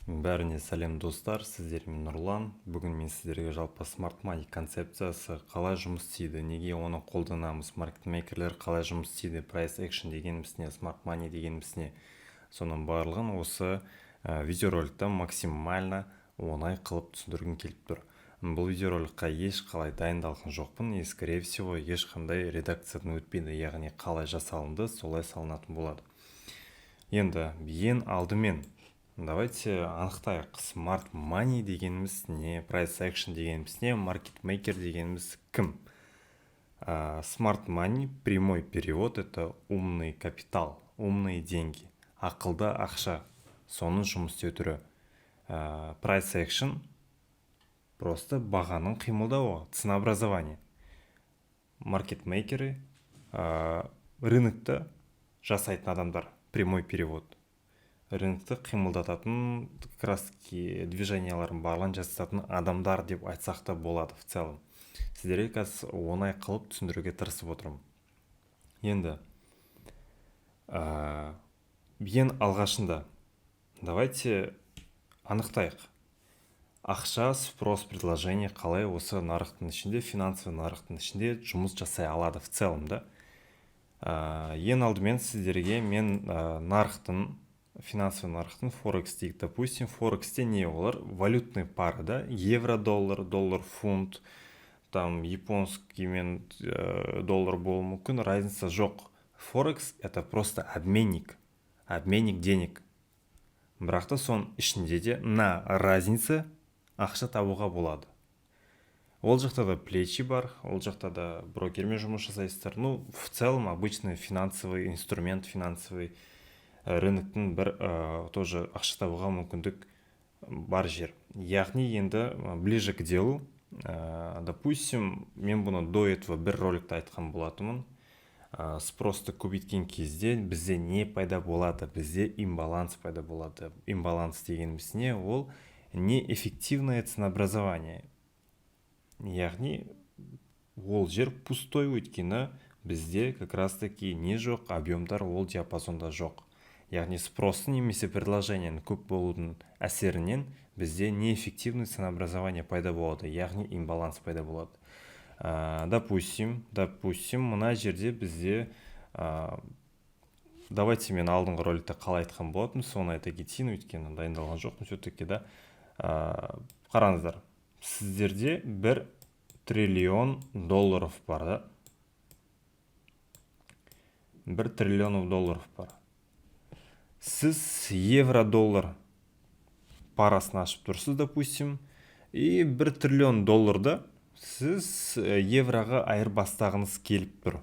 Бәріне сәлем, достар! Сіздермен Нұрлан. Бүгін мен сіздерге жалпы smart money концепциясы қалай жұмыс істейді, неге оны қолданамыз, маркетмейкерлер қалай жұмыс істейді, price action дегеніміз не, smart money дегеніміз не, соның барлығын осы видеороликта максимально оңай қылып түсіндіргім келіп тұр. Бұл видеороликқа ешқалай дайындалған жоқпын и, скорее всего, ешқандай редакциядан өтпейді, яғни қалай жасалынды, солай салынатын болады. Енді ең алдымен давайте анықтайық: smart money дегеніміз не, price action дегеніміз не, маркетмейкер дегеніміз кім? Smart money, прямой перевод, это умный капитал, умные деньги, ақылды ақша, соның жұмыс істеу түрі. Price action просто бағаның қимылдауы, ценообразование. Маркетмейкеры рынокты жасайтын адамдар, прямой перевод, рынокты қимылдататын, как раз таки движениялардың барлығын жасататын адамдар деп айтсақ та болады. В целом сіздерге қазір оңай қылып түсіндіруге тырысып отырмын. Енді ең алғашында давайте анықтайық: ақша, спрос, предложение қалай осы нарықтың ішінде, финансовый нарықтың ішінде жұмыс жасай алады в целом да? Ең алдымен сіздерге мен нарықтың, финансовый нарықтың, форекс дейік, допустим. Форексте не? Олар валютный пара да: евро доллар, доллар фунт, там японский мен доллар болуы мүмкін, разница жоқ. Форекс это просто обменник, обменник денег. Бірақ та соның ішінде де на разнице ақша табуға болады. Ол жақта да плечи бар, ол жақта да брокермен жұмыс жасайсыздар. Ну, в целом обычный финансовый инструмент, финансовый рыноктың бір тоже ақша табуға мүмкіндік бар жер. Яғни енді ближе к делу. Допустим, мен бұны до этого бір роликте айтқан болатынмын. Спросты көбейткен кезде бізде не пайда болады? Бізде имбаланс пайда болады. Имбаланс дегеніміз не? Ол неэффективное ценообразование, яғни ол жер пустой, өйткені бізде как раз таки не жоқ? Объемдар ол диапазонда жоқ. Яғни спростың немесе предложениенің көп болудың әсерінен бізде неэффективный ценообразование пайда болады, яғни имбаланс пайда болады. Допустим, мына жерде бізде давайте, мен алдыңғы роликте қалай айтқан болатынмын, соны айта кетейін, өйткені дайындалған жоқпын все таки да. Қараңыздар, сіздерде 1 триллион долларов бар да, 1 триллион долларов бар. Сіз евро доллар парасын ашып тұрсыз, допустим, и 1 триллион долларды сіз евроға айырбастағыңыз келіп тұр.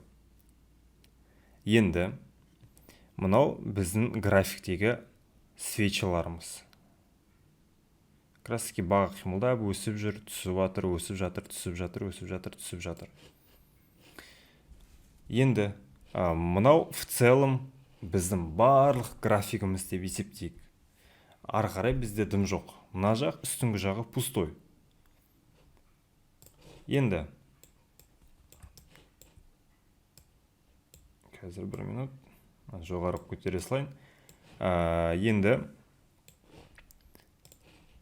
Енді мынау біздің графиктегі свечаларымыз. Как раз таки баға қимылдап, өсіп жүр, түсіп жатыр, өсіп жатыр, түсіп жатыр, өсіп жатыр, түсіп жатыр. Енді мынау в целом біздің барлық графигіміз деп есептейік. Ары қарай бізде дым жоқ, мына жақ, үстіңгі жағы пустой. Енді қазір бір минут, жоғары көтере салайын. Енді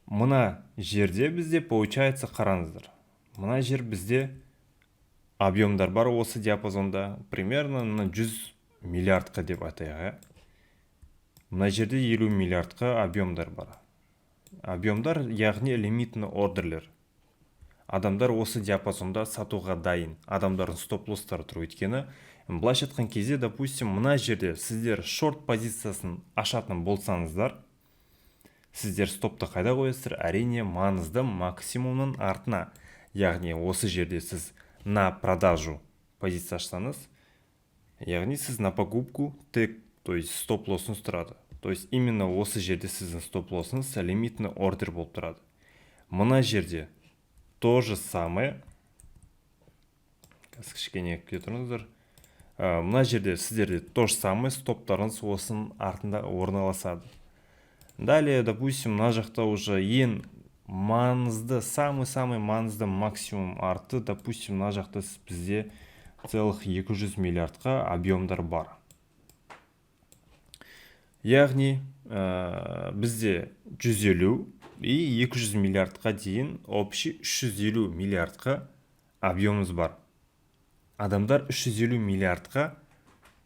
мына жерде бізде получается, қараңыздар, мына жер бізде объемдар бар осы диапазонда, примерно мына 100 миллиардқа деп атайық, иә. Мына жерде 50 миллиардқа объемдар бар. Объемдар, яғни лимитный ордерлер. Адамдар осы диапазонда сатуға дайын, адамдардың стоп лосстары тұр. Өйткені былайша айтқан кезде, допустим, мына жерде сіздер шорт позициясын ашатын болсаңыздар, сіздер стопты қайда қоясыздар? Әрине, маңызды максимумның артына. Яғни осы жерде сіз на продажу позиция ашсаңыз, яғни сіз на покупку тек, то есть стоп лоссыңыз тұрады. То есть именно осы жерде сіздің стоп лоссыңыз лимитный ордер болып тұрады. Мына жерде то же самое. Қазір, кішкене күте тұрыңыздар. Мына жерде сіздерде то же самое, стоптарыңыз осының артында орналасады. Далее, допустим, мына жақта уже ең маңызды, самый самый маңызды максимум арты. Допустим, мына жақта бізде целых 200 миллиардқа объемдар бар. Яғни бізде 150 и 200 миллиардқа дейін, общий 350 миллиардқа объемымыз бар. Адамдар 350 миллиардқа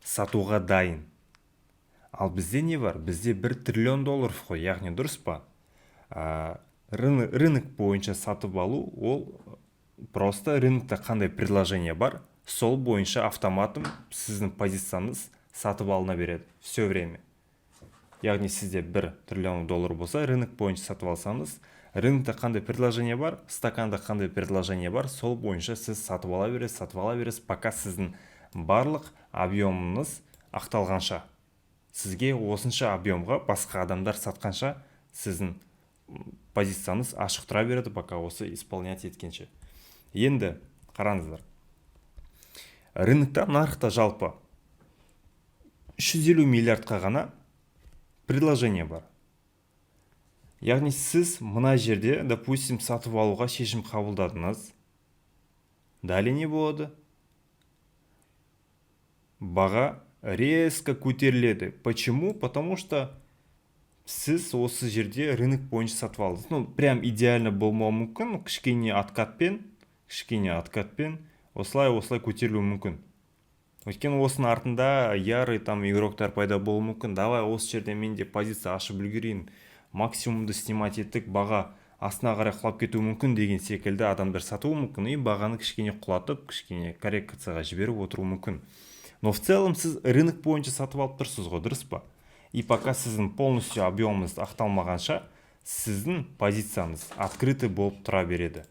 сатуға дайын. Ал бізде не бар? Бізде 1 триллион долларов қой, яғни дұрыс па? Рынок бойынша сатып алу ол просто рынокта қандай предложение бар, сол бойынша автоматом сіздің позицияңыз сатып алына береді все время. Яғни сізде 1 триллион доллар болса, рынок бойынша сатып алсаңыз, рынокта қандай предложение бар, стаканда қандай предложение бар, сол бойынша сіз сатып ала бересіз, сатып ала бересіз, пока сіздің барлық объемыңыз ақталғанша, сізге осынша объемға басқа адамдар сатқанша, сіздің позицияңыз ашық тұра береді, пока осы исполнять еткенше. Енді қараңыздар, рынокта, нарықта жалпы 350 миллиардқа ғана предложение бар. Яғни сіз мына жерде, допустим, сатып алуға шешім қабылдадыңыз. Далее не болады? Баға резко көтеріледі. Почему? Потому что сіз осы жерде рынок бойынша сатып алдыңыз. Ну, прям идеально болмауы мүмкін, кішкене откатпен осылай, осылай көтерілуі мүмкін. Өйткені осының артында ярый там игроктар пайда болуы мүмкін. Давай, осы жерде мен де позиция ашып үлгерейін, максимумды снимать еттік, баға астына қарай құлап кетуі мүмкін деген секілді адамдар сатуы мүмкін и бағаны кішкене құлатып, кішкене коррекцияға жіберіп отыруы мүмкін. Но в целом сіз рынок бойынша сатып алып тұрсыз ғой, дұрыс па? И пока сіздің полностью объемыңыз ақталмағанша, сіздің позицияңыз открытый болып тұра береді.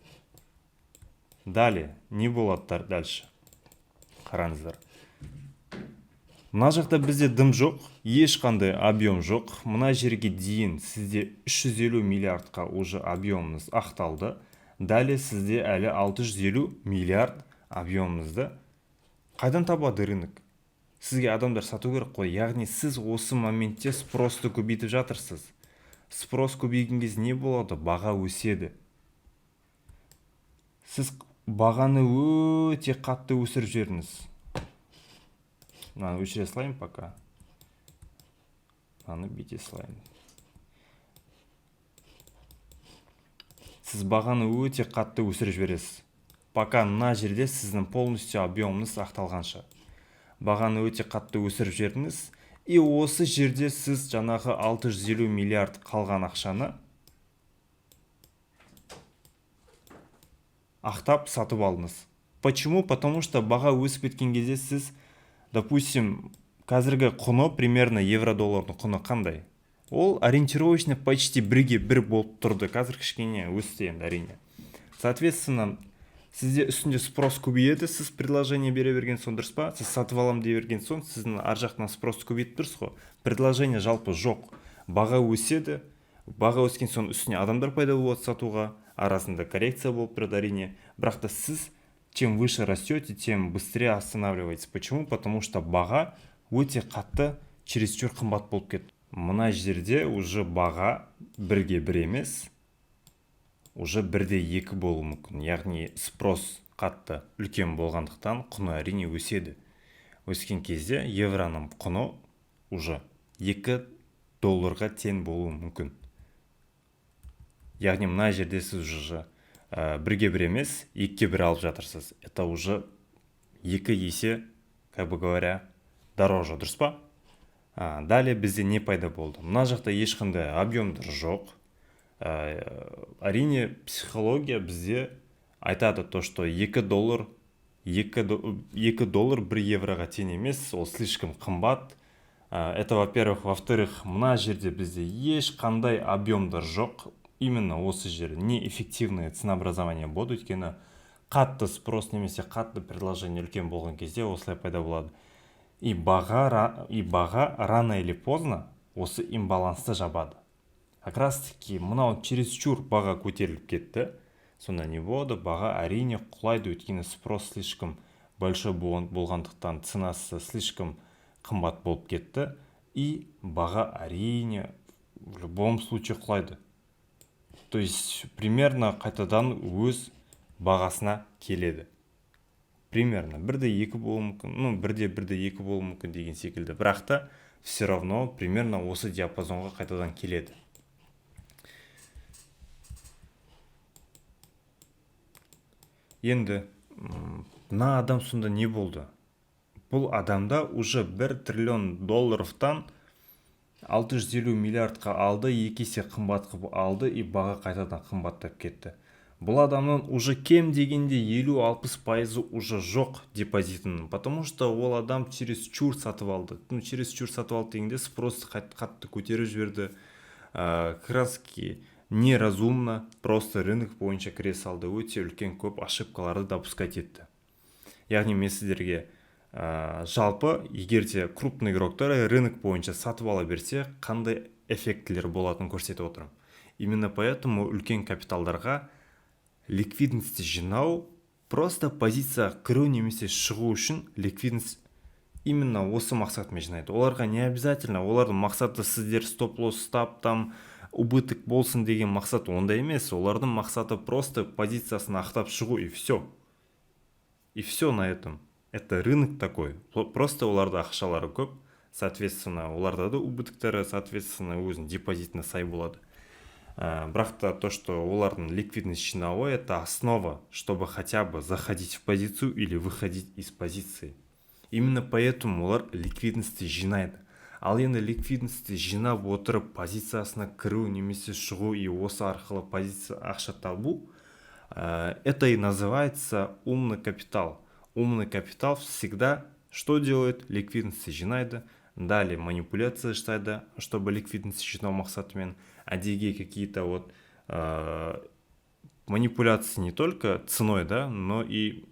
Далее не болады? Дальше қараңыздар, мына жақта бізде дым жоқ, ешқандай объем жоқ. Мына жерге дейін сізде 350 миллиардқа уже объемыңыз ақталды. Далее сізде әлі 650 миллиард объемыңызды қайдан табады рынок? Сізге адамдар сату керек қой. Яғни сіз осы моментте спросты көбейтіп жатырсыз. Спрос көбейген кезде не болады? Баға өседі. Сіз бағаны өте қатты өсіріп жібердіңіз. Мынаны өшіре салайын пока, мынаны бүйте салайын. Сіз бағаны өте қатты өсіріп жібересіз, пока мына жерде сіздің полностью объемыңыз ақталғанша. Бағаны өте қатты өсіріп жібердіңіз, и осы жерде сіз жаңағы 650 миллиард қалған ақшаны ақтап сатып алдыңыз. Почему? Потому что баға өсіп кеткен кезде сіз, допустим, қазіргі құны, примерно евро доллардың құны қандай? Ол ориентировочно почти бірге бір болып тұрды, қазір кішкене өсті енді, әрине. Соответственно, сізде үстінде спрос көбейеді. Сіз предложение бере берген соң, дұрыс па, сіз сатып аламын дей берген соң, сіздің ар жақтан спросты көбейтіп тұрсыз ғой. Предложение жалпы жоқ, баға өседі. Баға өскен соң үстіне адамдар пайда болады сатуға, арасында коррекция болып тұрады, әрине. Бірақ та сіз чем выше растете, тем быстрее останавливаетесь. Почему? Потому что баға өте қатты, чересчур қымбат болып кетті. Мына жерде уже баға бірге бір емес, уже бірде екі болуы мүмкін. Яғни спрос қатты үлкен болғандықтан, құны, әрине, өседі. Өскен кезде евроның құны уже 2 долларға тең болуы мүмкін. Яғни мына жерде сіз уже бірге бір емес, екіге бір алып жатырсыз. Это уже 2 есе, как бы говоря, дороже, дұрыс па? Далее бізде не пайда болды? Мына жақта ешқандай объемдар жоқ. Әрине, психология бізде айтады то, что 2 доллар, 2 доллар 1 евроға тең емес, ол слишком қымбат. Это во-первых. Во-вторых, мына жерде бізде ешқандай объемдар жоқ. Именно осы жер неэффективное ценообразование болады, өйткені қатты спрос немесе қатты предложение үлкен болған кезде осылай пайда болады. И баға рано или поздно осы имбалансты жабады. Как раз таки мынау чересчур баға көтеріліп кетті. Сонда не болады? Баға, әрине, құлайды, өйткені спрос слишком большой болғандықтан, ценасы слишком қымбат болып кетті, и баға, әрине, в любом случае құлайды. То есть примерно қайтадан өз бағасына келеді, примерно бірде екі болуы мүмкін, ну, бірде 1,2 болуы мүмкін деген секілді. Бірақ та Все равно примерно осы диапазонға қайтадан келеді. Енді мына адам сонда не болды? Бұл адамда уже 1 триллион долларовтан 650 миллиардқа алды, екі есе қымбат қылып алды, и баға қайтадан қымбаттап кетті. Бұл адамның уже кем дегенде 50-60% уже жоқ депозитінің, потому что ол адам чересчур сатып алды. Ну, чересчур сатып алды дегенде, спрос қатты көтеріп жіберді, как раз неразумно, просто рынок бойынша кіре салды, өте үлкен көп ошибкаларды допускать етті. Яғни мен сіздерге жалпы, егер де крупный игроктар рынок бойынша сатып ала берсе, қандай эффектілер болатынын көрсетіп отырмын. Именно поэтому үлкен капиталдарға ликвидность жинау, просто позиция кіру немесе шығу үшін ликвидность, именно осы мақсатымен жинайды. Оларға не обязательно, олардың мақсаты сіздер стоп лосс ұстап, там убыток болсын деген мақсат ондай емес. Олардың мақсаты просто позициясын ақтап шығу, и все, и все на этом. Это рынок такой, просто оларда ақшалары көп, соответственно, оларда да убытоктары, соответственно, өзінің депозитіне сай болады. Бірақ та то, что олардың ликвидность жинауы, это основа, чтобы хотя бы заходить в позицию или выходить из позиции. Именно поэтому олар ликвидностьті жинайды. Ал енді ликвидностьті жинап отырып, позициясына кіру немесе шығу и осы арқылы позиция ақша табу, это и называется умный капитал. Умный капитал всегда что делает? Ликвидность жинайды, далее манипуляция жасайды, чтобы ликвидность жинау мақсатымен әдейіге какие-то вот манипуляции не только ценой, да, но и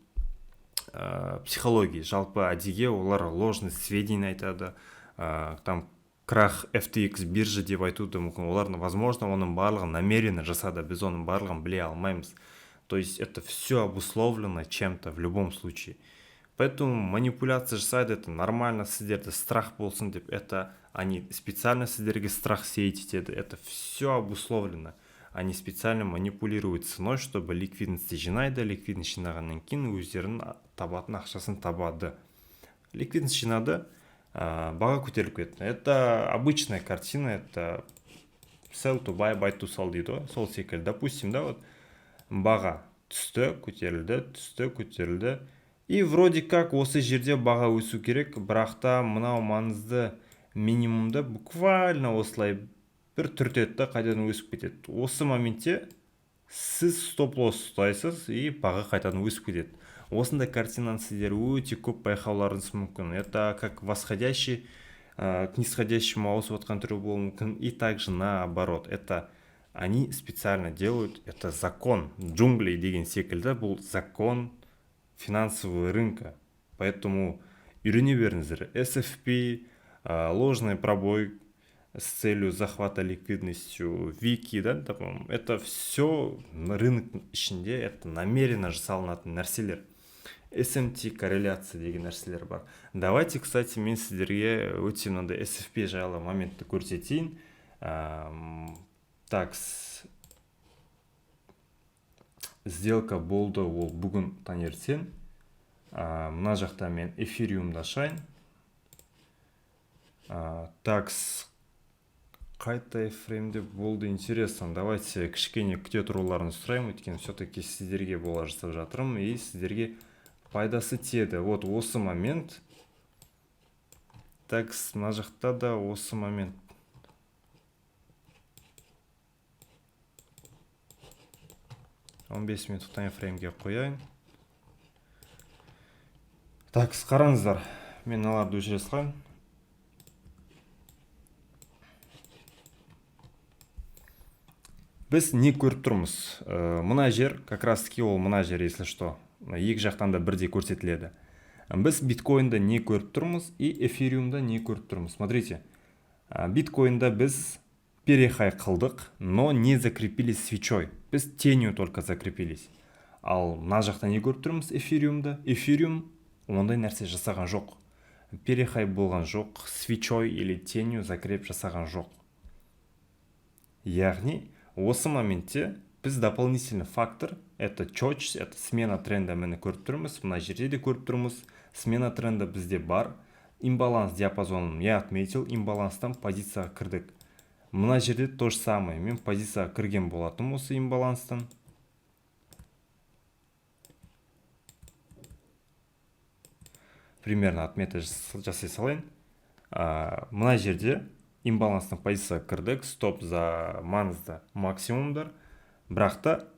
психологией. Жалпы әдейіге олар ложный сведения айтады, там крах FTX биржа деп айтуы да мүмкін. Олар, возможно, оның барлығын намеренно жасады, біз оның барлығын біле алмаймыз. То есть это все обусловлено чем-то в любом случае. Поэтому манипуляция жасайды, это нормально, сіздерде страх болсын деп, это они специально сіздерге страх сеять етеді, это все обусловлено. Они специально манипулируют ценой, чтобы ликвидность жинайды, ликвидность жинағаннан кейін өздерінің табатын ақшасын табады. Ликвидность жинады, баға көтеріліп кетті. Это обычная картина, это sell to buy, buy to sell дейді ғой, сол секілді. Допустим, да, вот баға түсті, көтерілді, түсті, көтерілді, и вроде как осы жерде баға өсу керек, бірақ та мынау маңызды минимумды буквально осылай бір түртеді да, қайтадан өсіп кетеді. Осы моментте сіз стоп лосс ұстайсыз, и баға қайтадан өсіп кетеді. Осындай картинаны сіздер өте көп байқауларыңыз мүмкін. Это как восходящий к нисходящему ауысып жатқан түрі болуы мүмкін, и также наоборот. Это они специально делают, это закон джунглей деген секілді, бұл закон финансового рынка. Поэтому үйрене беріңіздер SFP, ложный пробой с целью захвата ликвидностью, вики, да, там, это все рынок ішінде, это намеренно жасалынатын нәрселер. SMT корреляция деген нәрселер бар. Давайте, кстати, мен сіздерге өте мынандай SFP жайлы моментті көрсетейін. Так, сделка болды ол бүгін таңертең. Мына жақта мен эфириумды ашайын. Так, қай таймфреймде болды, интересно. Давайте кішкене күте тұруларыңызды сұраймын, өйткені все таки сіздерге бола жасап жатырмын и сіздерге пайдасы тиеді. Вот осы момент. Так, мына жақта да осы момент. 15 минуттық таймфреймге қояйын. Так, қараңыздар, мен мыналарды өшіре салайын. Біз не көріп тұрмыз? Мына жер как раз таки, ол мына жер, если что, екі жақтан да бірдей көрсетіледі. Біз биткоинда не көріп тұрмыз и эфириумда не көріп тұрмыз? Смотрите, биткоинда біз перехай қылдық, но не закрепились свечой, біз тенью только закрепились. Ал мына жақта не көріп тұрмыз эфириумда? Эфириум ондай нәрсе жасаған жоқ, перехай болған жоқ, свечой или тенью закреп жасаған жоқ. Яғни осы моментте біз дополнительный фактор, это CHoCH, это смена тренда, міне, көріп тұрмыз, мына жерде де көріп тұрмыз, смена тренда бізде бар. Имбаланс диапазонын я отметил, имбаланстан позицияға кірдік. Мына жерде то же самое, мен позицияға кірген болатынмын осы имбаланстан. Примерно отмета жасай салайын. Мына жерде имбаланстан позицияға кірдік, стоп за маңызды максимумдар. Бірақ та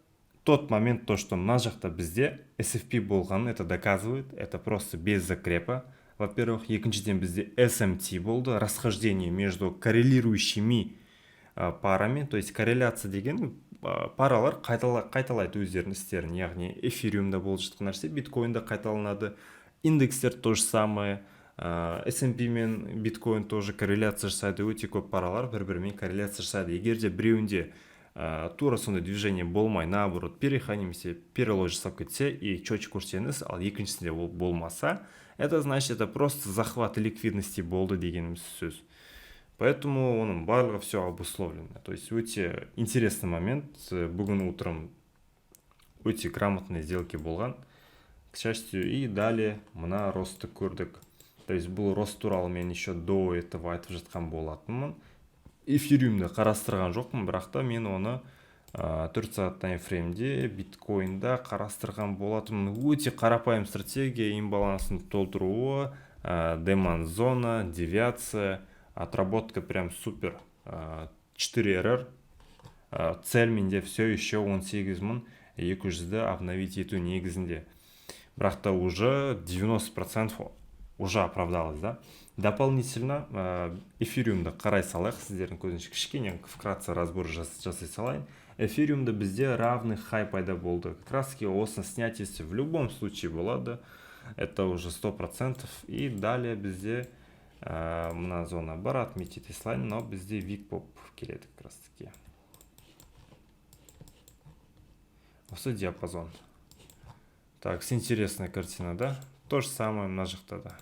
тот момент, то, что мына жақта бізде SFP болғанын, это доказывает, это просто без закрепа. Во-первых, екіншіден, бізде SMT болды, расхождение между коррелирующими парами, то есть корреляция деген паралар қайталайды өздерінің істерін, яғни эфириумда болып жатқан нәрсе биткоинда қайталанады, индекстер то же самое, S&P мен биткоин тоже корреляция жасайды, өте көп паралар бір-бірімен корреляция жасайды. Егер де біреуінде тура сондай движение болмай, наоборот, перехай немесе перелой жасап кетсе и четче көрсеңіз, ал екіншісінде ол болмаса, это значит, это просто захват ликвидности болды дегеніміз сөз. Поэтому оның барлығы все обусловлено. То есть өте интересный момент. Бүгін утром өте грамотный сделки болған, к счастью. И далее мына ростты көрдік. То есть бұл рост туралы мен еще до этого айтып жатқан болатынмын. Эфириумды қарастырған жоқпын, бірақ та мен оны 4 сағат таймфреймде биткоинда қарастырған болатынмын. Өте қарапайым стратегия: имбалансын толтыруы, деманд зона, девиация, отработка прям супер. 4 РР. Цель менде все еще 18 200-ді обновить ету негізінде, бірақ та уже 90% уже оправдалось, да. Дополнительно эфириумды қарай салайық, сіздердің көзінше кішкене вкратце разбор жасай салайын. Эфириумда бізде равный хай пайда болды, как раз таки осы снятиесі в любом случае болады, это уже 100%. И далее бізде мына зона бар, отметить ете салайын, но бізде вик болып келеді как раз таки осы диапазон. Так, интересная картина, да? То же самое мына жақта да.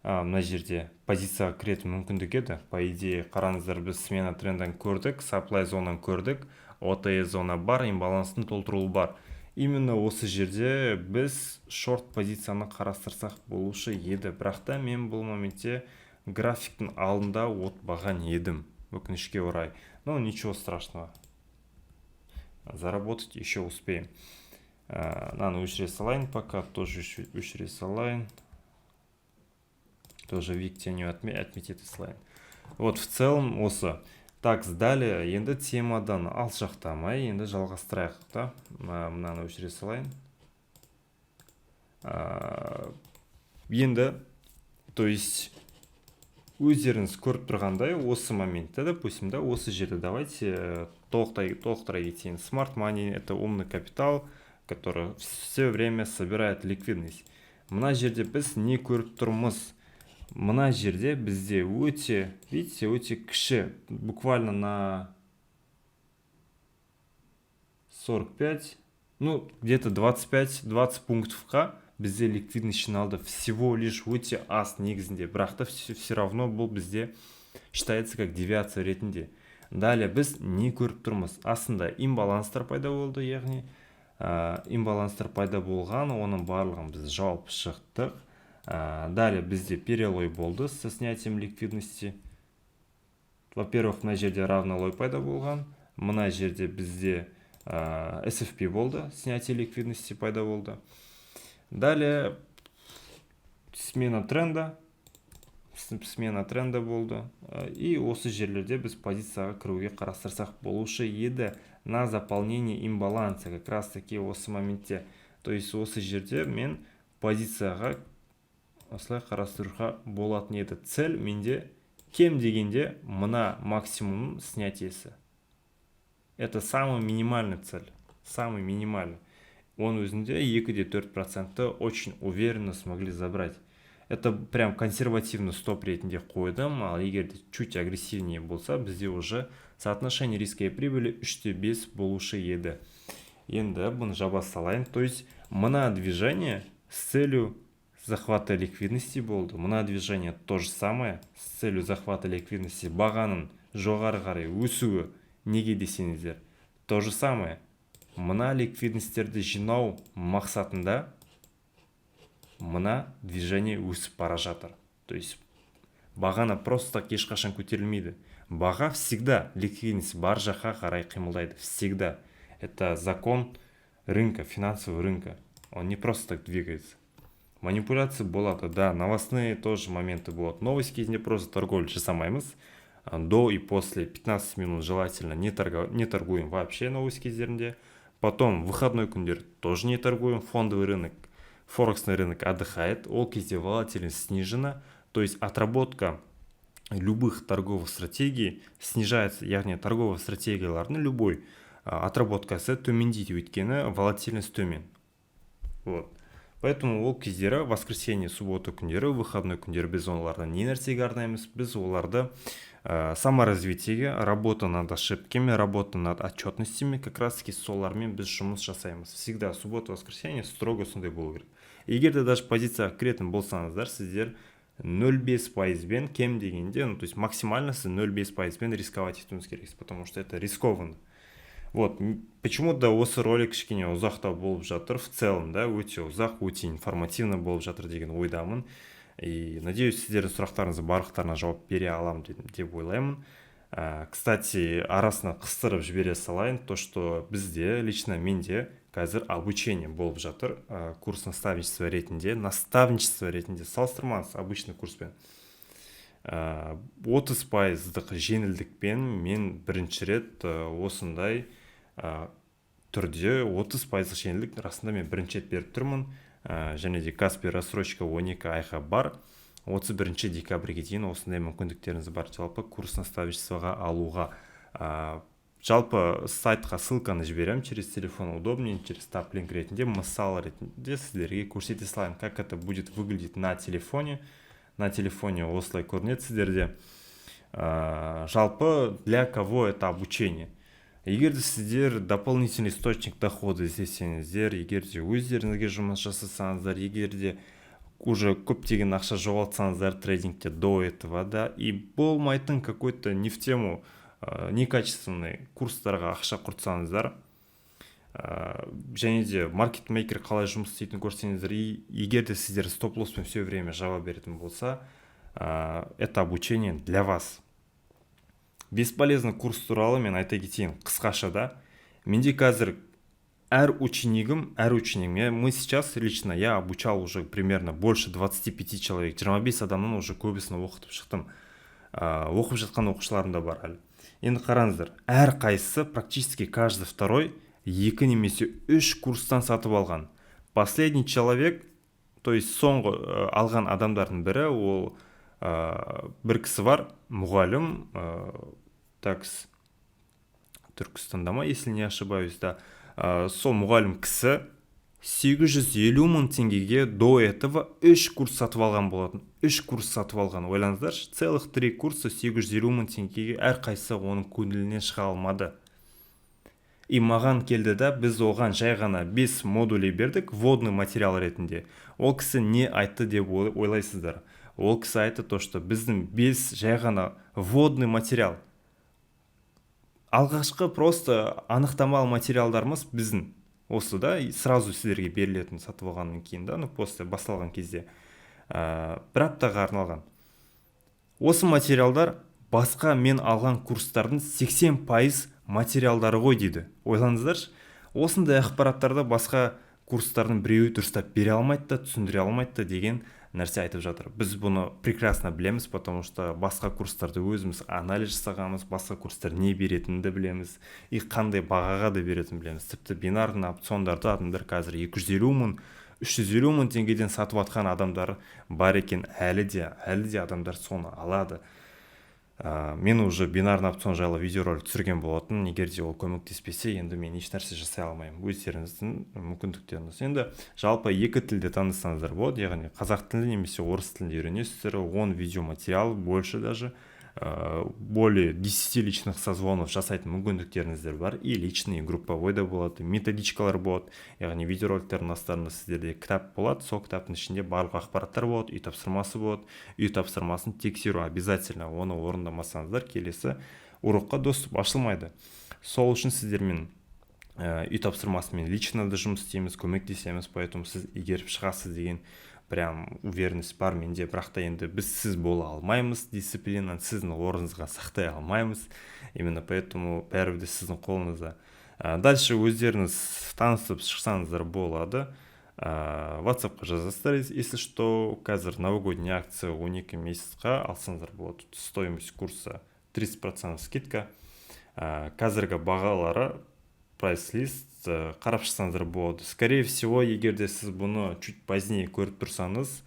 Мына жерде позицияға кіретін мүмкіндік еді, по идее. Қараңыздар, біз смена трендан көрдік, supply зонаны көрдік, OTE зона бар, имбаланстың толтырылуы бар. Именно осы жерде біз шорт позицияны қарастырсақ болушы еді, бірақ та мен бұл моментте графиктің алдында отпаған едім, өкінішке орай. Но ничего страшного, заработать еще успеем. Мынаны өшіре салайын пока, тоже өшіре салайын, тоже вик тенью отметить ете салайын. Вот, в целом осы. Так, далее енді темадан алшақтамай, енді жалғастырайық та. Мынаны өшіре салайын. Енді, то есть өздеріңіз көріп тұрғандай, осы моментте, допустим, да, осы жерде давайте толықтыра кетейін. Smart money — это умный капитал, который все время собирает ликвидность. Мына жерде біз не көріп тұрмыз? Мына жерде бізде өте, видите, өте кіші, буквально на 45, ну, где-то 25-20 пунктовқа бізде ликвидность жиналды всего лишь, өте аз негізінде, бірақ та все равно бұл бізде считается как девиация ретінде. Далее біз не көріп тұрмыз? Астында имбаланстар пайда болды, яғни имбаланстар пайда болған, оның барлығын біз жауып шықтық. Далее бізде перелой болды со снятием ликвидности. Во-первых, мына жерде равный лой пайда болған, мына жерде бізде SFP болды, снятие ликвидности пайда болды. Далее смена тренда болды, и осы жерлерде біз позицияға кіруге қарастырсақ болушы еді на заполнение имбаланса, как раз таки осы моментте. То есть осы жерде мен позицияға осылай қарастыруға болатын еді. Цель менде кем дегенде мына максимум снятиесі, это самый минимальный цель, самый минимальный. Оның өзінде 2,4 процентті очень уверенно смогли забрать. Это прям консервативный стоп ретінде қойдым, ал егер де чуть агрессивнее болса, бізде уже соотношение риска и прибыли 3,5 болушы еді. Енді бұны жаба салайын. То есть мына движение с целью захвата ликвидности болды, мына движение то же самое, с целью захвата ликвидности. Бағаның жоғары қарай өсуі неге десеңіздер, то же самое, мына ликвидностьтерді жинау мақсатында. Мына движение өсіп бара жатыр, то есть бағаны просто так ешқашан көтерілмейді. Баға всегда ликвидность бар жаққа қарай қимылдайды, всегда. Это закон рынка, финансового рынка, он не просто так двигается. Манипуляция болады, да, новостные тоже моменты болады. Новость кезінде просто торговля жасамаймыз, до и после 15 минут желательно не торгуем вообще новость кездерінде. Потом выходной күндер тоже не торгуем. Фондовый рынок, форексный рынок отдыхает, ол кезде волатильность снижена, то есть отработка любых торговых стратегий снижается, яғни торговый стратегиялардың любой отработкасы төмендейді, өйткені волатильность төмен. Вот поэтому ол кездері, воскресенье, суббота күндері, выходной күндері біз оларды не нәрсеге арнаймыз? Біз оларды саморазвитиеге, работа над ошибками, работа над отчетностями, как раз таки солармен біз жұмыс жасаймыз. Всегда суббота, воскресенье строго сондай болу керек. Егер де даже позицияға кіретін болсаңыздар, сіздер 0,5 пайызбен кем дегенде, ну, то есть максимально сіз 0,5 пайызбен рисковать етуіңіз керексіз, потому что это рискованно. Вот почему да осы ролик кішкене ұзақтау болып жатыр в целом, да, өте ұзақ, өте информативно болып жатыр деген ойдамын. И надеюсь, сіздердің сұрақтарыңыздың барлықтарына жауап бере аламын деп ойлаймын. Кстати, арасына қыстырып жібере салайын то, что бізде, лично менде қазір обучение болып жатыр, курс наставничества ретінде, наставничество ретінде, салыстырмаңыз обычный курспен. 30 пайыздық жеңілдікпен мен бірінші рет осындай түрде 30 пайыздық жеңілдік расында мен бірінші рет беріп тұрмын. Және де Каспи рассрочка 12 айға бар, 31 декабрьге дейін осындай мүмкіндіктеріңіз бар жалпы курс наставничествоға алуға. Жалпы сайтқа ссылканы жіберемін, через телефон удобнее, через таплинк ретінде, мысал ретінде сіздерге көрсете салайын, как это будет выглядеть на телефоне. На телефоне осылай көрінеді сіздерде. Жалпы для кого это обучение? Егер де сіздер дополнительный источник дохода іздесеңіздер, егер де өздеріңізге жұмыс жасасаңыздар, егер де уже көптеген ақша жоғалтсаңыздар трейдингте до этого, да, и болмайтын какой то не в тему, некачественный курстарға ақша құртсаңыздар, және де маркетмейкер қалай жұмыс істейтінін көрсеңіздер, и егер де сіздер стоп лосспен все время жаба беретін болса, это обучение для вас. Бесполезный курс туралы мен айта кетейін қысқаша, да. Менде қазір әр ученигім, әр ученигім, мы сейчас, лично я обучал уже примерно больше 25 человек, 25 адамнан уже көбісін оқытып шықтым, оқып жатқан оқушыларым да бар әлі. Енді қараңыздар, әр қайсысы, практически каждый второй екі немесе үш курстан сатып алған. Последний человек, то есть соңғы алған адамдардың бірі, ол бір кісі бар, мұғалім, такс Түркістанда ма, если не ошибаюсь, да. Сол мұғалім кісі 850 мың теңгеге до этого үш курс сатып алған болатын. Үш курс сатып алған, ойлаңыздаршы, целых три курса 850 мың теңгеге, әрқайсысы оның көңілінен шыға алмады. И маған келді, да, біз оған жай ғана бес модулей бердік вводный материал ретінде. Ол кісі не айтты деп ойлайсыздар? Ол кісі айтты то, что біздің бес жай ғана вводный материал, алғашқы просто анықтамалы материалдарымыз біздің осы, да, сразу сіздерге берілетін сатып алғаннан кейін, да, ну, после басталған кезде, бір аптаға арналған осы материалдар басқа мен алған курстардың 80% материалдары ғой дейді. Ойлаңыздаршы, осындай ақпараттарды басқа курстардың біреуі дұрыстап бере алмайды да, түсіндіре алмайды да деген нәрсе айтып жатыр. Біз бұны прекрасно білеміз, потому что басқа курстарды өзіміз анализ жасағанбыз, басқа курстар не беретінін де білеміз и қандай бағаға да беретінін білеміз. Тіпті бинарный опциондарды адамдар қазір 250 мың, 350 мың теңгеден сатып жатқан адамдар бар екен әлі де, әлі де адамдар соны алады. Мен уже бинарный опцион жайлы видеоролик түсірген болатын. Егер де ол көмектеспесе, енді мен ешнәрсе жасай алмаймын, өздеріңіздің мүмкіндіктеріңіз. Енді жалпы екі тілде танысаңыздар болады, яғни қазақ тілінде немесе орыс тілінде үйренесіздер. 10 видеоматериал, больше даже, более 10 личных созвонов жасайтын мүмкіндіктеріңіздер бар, и личный, групповой да болады, методичкалар болады, яғни видеороликтердің астарында сіздерде кітап болады, сол кітаптың ішінде барлық ақпараттар болады, үй тапсырмасы болады. Үй тапсырмасын тексеру обязательно, оны орындамасаңыздар, келесі урокқа доступ ашылмайды. Сол үшін сіздермен үй тапсырмасымен лично да жұмыс істейміз, көмектесеміз. Поэтому сіз игеріп шығасыз деген Прям уверенность бар менде. Бірақ та енді біз сіз бола алмаймыз, дисциплинаны сіздің орныңызға сақтай алмаймыз. Именно поэтому бәрібір де сіздің қолыңызда. Дальше өздеріңіз танысып шықсаңыздар болады. WhatsAppқа жазасыздар, если что. Қазір новогодний акция, 12 месяцқа алсаңыздар болады, стоимость курса 30% скидка. Қазіргі бағалары, прайс-лист, қарап шықсаңыздар болады. Скорее всего, егер де сіз бұны чуть позднее көріп тұрсаңыз,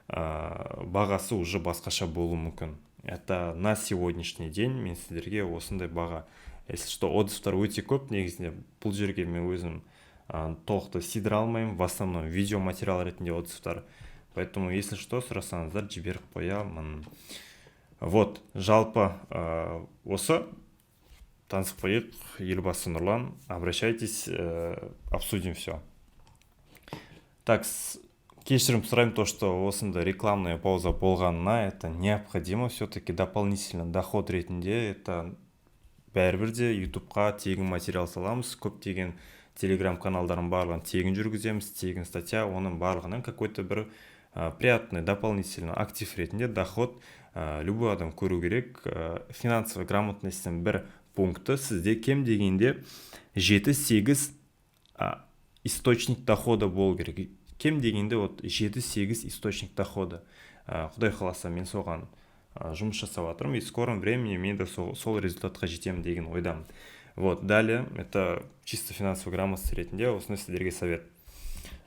бағасы уже басқаша болуы мүмкін. Это на сегодняшний день мен сіздерге осындай баға. Если что, отзывтар өте көп негізінде. Бұл жерге мен өзім толықты сыйдыра алмаймын, в основном видеоматериал ретінде отзывтар. Поэтому, если что, сұрасаңыздар, жіберіп қоямын. Вот, жалпы осы танысып қояйық. Елбасы Нұрлан, обращайтесь, обсудим все. Так, кешірім сұраймын, то что осындай рекламная пауза болғанына. Это необходимо все таки дополнительно доход ретінде. Это бәрібір де Ютубқа тегін материал саламыз, көптеген телеграм каналдардың барлығын тегін жүргіземіз, тегін статья. Оның барлығынан какой то бір приятный дополнительный актив ретінде доход любой адам көру керек. Финансовый грамотностьтің бір пункті: сізде кем дегенде 7-8 источник дохода болу керек. Кем дегенде вот 7-8 источник дохода. Құдай қаласа, мен соған жұмыс жасап жатырмын, и в скором времени мен де сол результатқа жетемін деген ойдамын. Вот, далее, это чисто финансовый грамотность ретінде осындай сіздерге совет.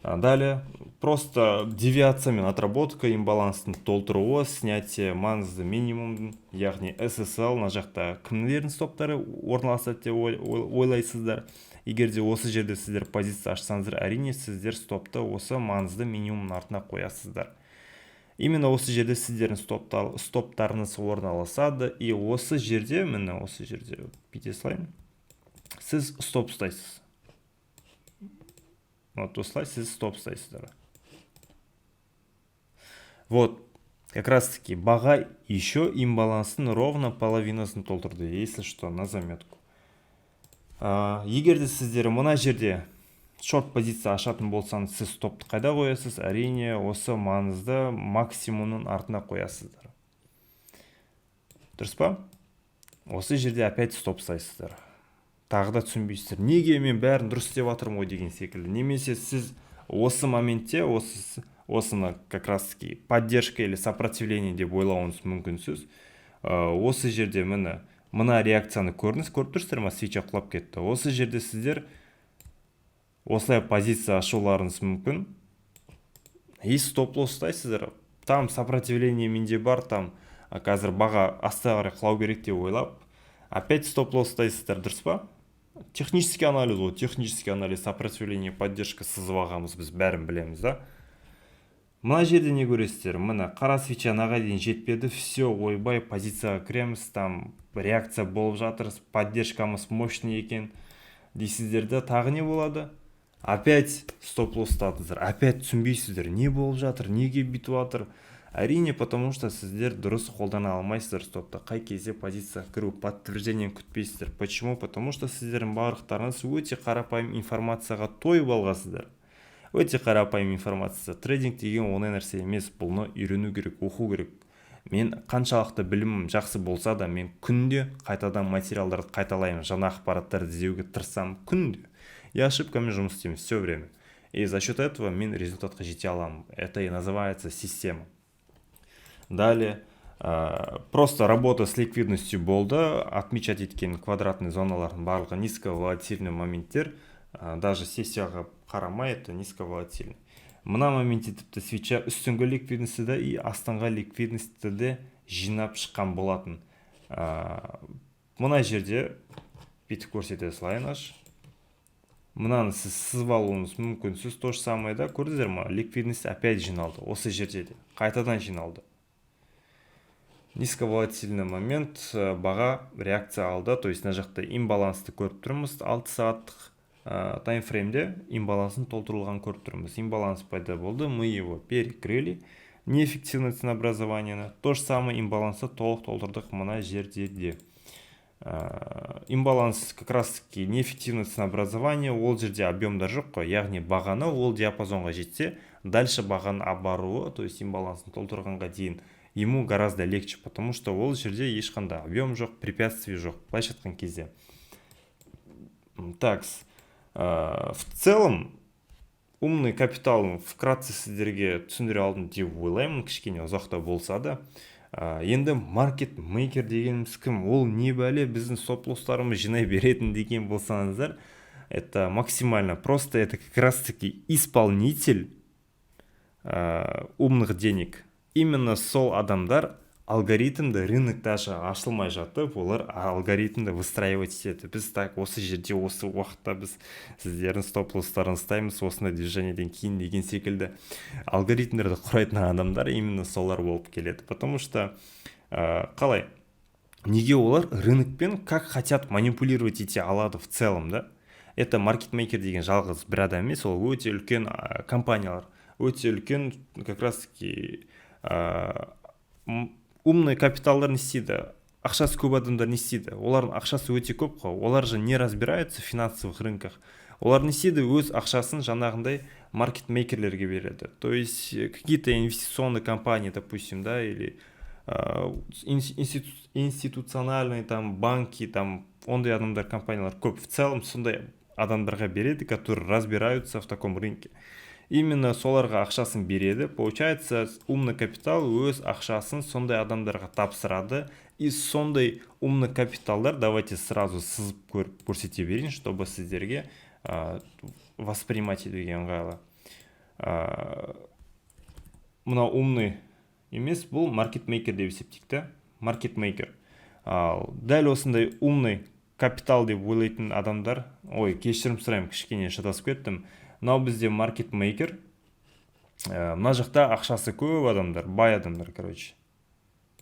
Далее просто девиация мен отработка, имбаланстың толтыруы, снятие маңызды минимум, яғни SSL. Мына жақта кімдердің стоптары орналасады деп ойлайсыздар? Егер де осы жерде сіздер позиция ашсаңыздар, әрине, сіздер стопты осы маңызды минимумның артына қоясыздар. Именно осы жерде сіздердің стоптарыңыз орналасады. И осы жерде, міне, осы жерде бүйте салайын, сіз стоп ұстайсыз. Вот осылай сіз стоп ұстайсыздар. Вот как раз таки баға еще имбаланстың ровно половинасын толтырды, если что, на заметку. Егер де сіздер мына жерде шорт позиция ашатын болсаңыз, сіз стопты қайда қоясыз? Әрине, осы маңызды максимумның артына қоясыздар, дұрыс па? Осы жерде опять стоп ұстайсыздар. Тағы да түсінбейсіздер, неге мен бәрін дұрыс істеп жатырмын ғой деген секілді. Немесе сіз осы моментте осыны как раз таки поддержка или сопротивление деп ойлауыңыз мүмкінсіз. Осы жерде, міне, мына реакцияны көрдіңіз, көріп тұрсыздар ма? Свеча құлап кетті. Осы жерде сіздер осылай позиция ашуларыңыз мүмкін и стоп лосс ұстайсыздар. Там сопротивление менде бар, там қазір баға астыға қарай құлау керек деп ойлап, опять стоп лосс ұстайсыздар, дұрыс па? Технический анализ ғой, технический анализ, сопротивление, поддержка сызып алғанбыз біз, бәрін білеміз да. Мына жерде не көресіздер? Міне, қара свеча анаға дейін жетпеді. Все, ойбай, позицияға кіреміз, там реакция болып жатыр, поддержкамыз мощный екен дейсіздер да. Тағы не болады? Опять стоп лосс ұстадыңыздар. Опять түсінбейсіздер, не болып жатыр, неге бүйтіп жатыр. Әрине, потому что сіздер дұрыс қолдана алмайсыздар стопты, қай кезде позицияға кіру, подтверждение күтпейсіздер. Почему? Потому что сіздердің барлықтарыңыз өте қарапайым информацияға тойып алғансыздар, өте қарапайым информация. Трейдинг деген оңай нәрсе емес, бұны үйрену керек, оқу керек. Мен қаншалықты білімім жақсы болса да, мен күнде қайтадан материалдарды қайталаймын, жаңа ақпараттарды іздеуге тырысамын. Күнде я ошибками жұмыс істеймін все время, и за счет этого мен результатқа жете аламын. Это и называется система. Далее просто работа с ликвидностью болды. Отмечать еткен квадратный зоналардың барлығы низковолатильный моменттер. Даже сессияға қарамай, это низковолатильный. Мына моментте тіпті свеча үстіңгі ликвидностьті де и астыңғы ликвидностьті де жинап шыққан болатын. Мына жерде бүйтіп көрсете салайын аш. Мынаны сіз сызып алуыңыз мүмкін сіз. То же самое да, көрдіңіздер ма? Ликвидность опять жиналды, осы жерде де қайтадан жиналды. Низковолатильный момент, баға реакция алды. То есть мына жақта имбалансты көріп тұрмыз, 6 сағаттық таймфреймде имбалансын толтырылғанын көріп тұрмыз. Имбаланс пайда болды, мы его перекрыли, неэффективное ценообразование. То же самое, имбалансты толық толтырдық мына жерде де. Имбаланс как раз таки неэффективное ценообразование, ол жерде объемдар жоқ қой, яғни бағаны ол диапазонға жетсе, дальше бағаның баруы, то есть имбалансын толтырғанға дейін ему гораздо легче, потому что ол жерде ешқандай объем жоқ, препятствий жоқ, былайша айтқан кезде. Так, в целом умный капитал вкратце сіздерге түсіндіре алдым деп ойлаймын, кішкене ұзақтау болса да. Енді маркет мейкер дегеніміз кім, ол не бәле біздің стоп лосстарымыз жинай беретін деген болсаңыздар, это максимально просто: это как раз таки исполнитель умных денег. Именно сол адамдар алгоритмді, рынок даже ашылмай жатып, олар алгоритмді выстраивать етеді. Біз так, осы жерде, осы уақытта біз сіздердің стоп лосстарын ұстаймыз осындай движениеден кейін деген секілді алгоритмдерді құрайтын адамдар именно солар болып келеді. Потому что қалай, неге олар рынокпен как хотят манипулировать ете алады в целом, да? Это маркетмейкер деген жалғыз бір адам емес, ол өте үлкен компаниялар, өте үлкен как раз таки умный капиталдар. Не істейді ақшасы көп адамдар, не істейді? Олардың ақшасы өте көп қой, олар же не разбираются в финансовых рынках. Олар не істейді? Өз ақшасын жаңағындай маркетмейкерлерге береді, то есть какие то инвестиционные компании, допустим, да, или институциональные там банки, там ондай адамдар, компаниялар көп. В целом сондай адамдарға береді, которые разбираются в таком рынке. Именно соларға ақшасын береді. Получается, умный капитал өз ақшасын сондай адамдарға тапсырады. И сондай умный капиталдар, давайте сразу сызып көріп көрсете берейін, чтобы сіздерге воспринимать етуге ыңғайлы. Мынау умный емес, бұл маркетмейкер деп есептейік та, маркетмейкер. Ал дәл осындай умный капитал деп ойлайтын адамдар, ой, кешірім сұраймын, кішкене шатасып кеттім. Мынау бізде маркетмейкер, мына жақта ақшасы көп адамдар, бай адамдар, короче,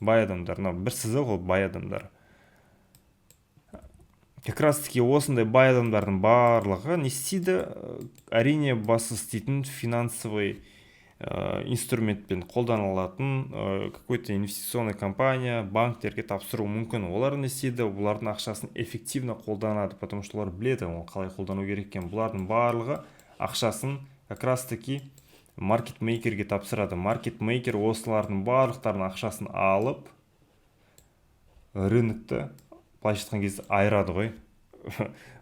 бай адамдар. Мынау бір сызық, ол бай адамдар. Как раз таки осындай бай адамдардың барлығы не істейді? Әрине, басы істейтін финансовый инструментпен қолданылатын какой то инвестиционный компания, банктерге тапсыруы мүмкін. Олар не істейді? Олардың ақшасын эффективно қолданады, потому что олар біледі оны қалай қолдану керек екенін. Бұлардың барлығы ақшасын как раз таки маркетмейкерге тапсырады. Маркетмейкер осылардың барлықтарының ақшасын алып, рынокты, былайша айтқан кезде, айырады ғой.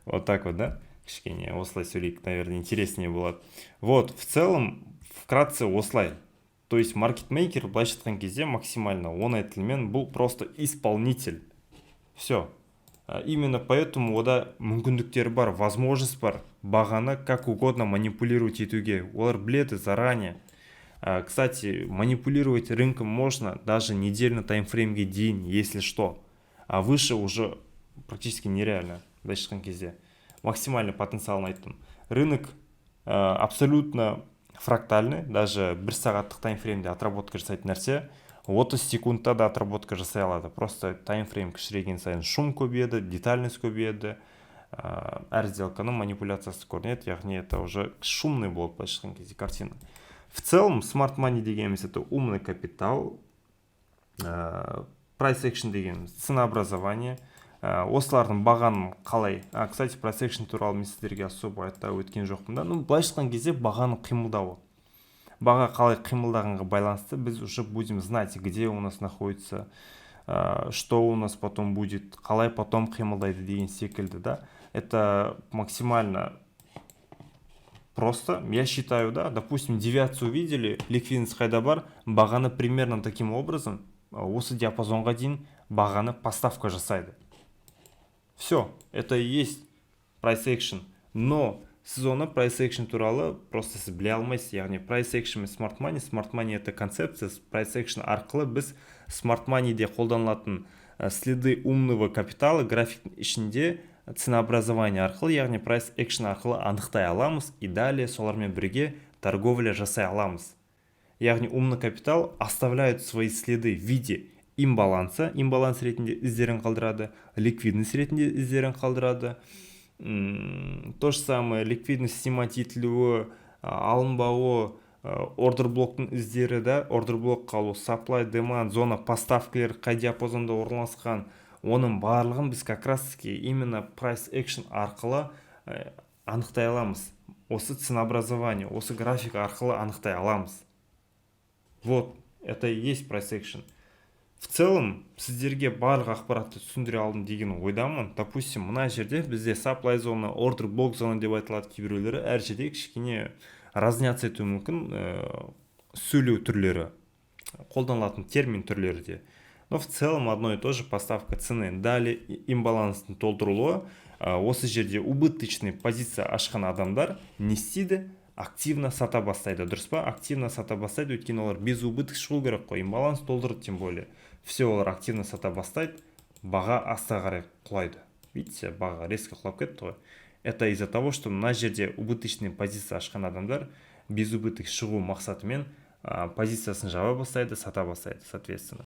Вот так вот, да, кішкене осылай сөйлейік, наверное, интереснее болады. Вот, в целом вкратце осылай. То есть маркетмейкер, былайша айтқан кезде, максимально оңай тілмен, бұл просто исполнитель, все. Именно поэтому ода мүмкіндіктері бар, возможность бар бағаны как угодно манипулировать етуге. Олар біледі заранее. Кстати, манипулировать рынком можно даже недельный таймфреймге дейін, если что, а выше уже практически нереально. Былайша айтқан кезде, максимальный потенциалын айттым. Рынок абсолютно фрактальный, даже бір сағаттық таймфреймде отработка жасайтын нәрсе 30 секундта да отработка жасай алады. Просто таймфрейм кішірейген сайын шум көбейеді, детальность көбейеді, әр сделканың манипуляциясы көрінеді, яғни это уже шумный болады, былайша айтқан кезде, картина. В целом smart money дегеніміз — это умный капитал, price action дегеніміз ценообразование, осылардың бағаның қалай. Кстати, price action туралы мен сіздерге особо айта өткен жоқпын да. Ну, былайша айтқан кезде, бағаның қимылдауы, баға қалай қимылдағанға байланысты біз уже будем знать, где у нас находится, что у нас потом будет, қалай потом қимылдайды деген секілді, да. Это максимально просто, я считаю, да. Допустим, девиацию увидели, ликвидность қайда бар, бағаны примерно таким образом осы диапазонға дейін бағаны поставка жасайды. Все, это и есть price action. Но сіз оны, price action туралы, просто сіз біле алмайсыз. Яғни price action мен smart money. Smart money — это концепция. Price action арқылы біз smart money-де қолданылатын следы умного капитала графиктің ішінде ценообразование арқылы, яғни price action арқылы анықтай аламыз и далее солармен бірге торговля жасай аламыз. Яғни умный капитал оставляет свои следы в виде имбаланса, имбаланс ретінде іздерін қалдырады, ликвидность ретінде іздерін қалдырады. То же самое ликвидность снимать етілуі, алынбауы, ордер блоктың іздері да, ордер блок қалу, supply demand зона, поставкалер қай диапазонда орналасқан. Оның барлығын біз как раз таки именно price action арқылы анықтай аламыз, осы ценообразование, осы график арқылы анықтай аламыз. Вот это и есть price action. В целом сіздерге барлық ақпаратты түсіндіре алдым деген ойдамын. Допустим, мына жерде бізде supply зона, order block зона деп айтылады кейбіреулері. Әр жерде кішкене разняться етуі мүмкін сөйлеу түрлері, қолданылатын термин түрлері де, но в целом одно и то же: поставка цены. Далее имбаланстың толтырылуы. Осы жерде убыточный позиция ашқан адамдар не істейді? Активно сата бастайды, дұрыс па? Активно сата бастайды, өйткені олар без убыток шығу керек қой, имбаланс толтырды тем более. Все, олар активно сата бастайды, баға астыға қарай құлайды. Видите, баға резко құлап кетті ғой. Это из-за того, что мына жерде убыточный позиция ашқан адамдар без убыток шығу мақсатымен позициясын жаба бастайды, сата бастайды, соответственно.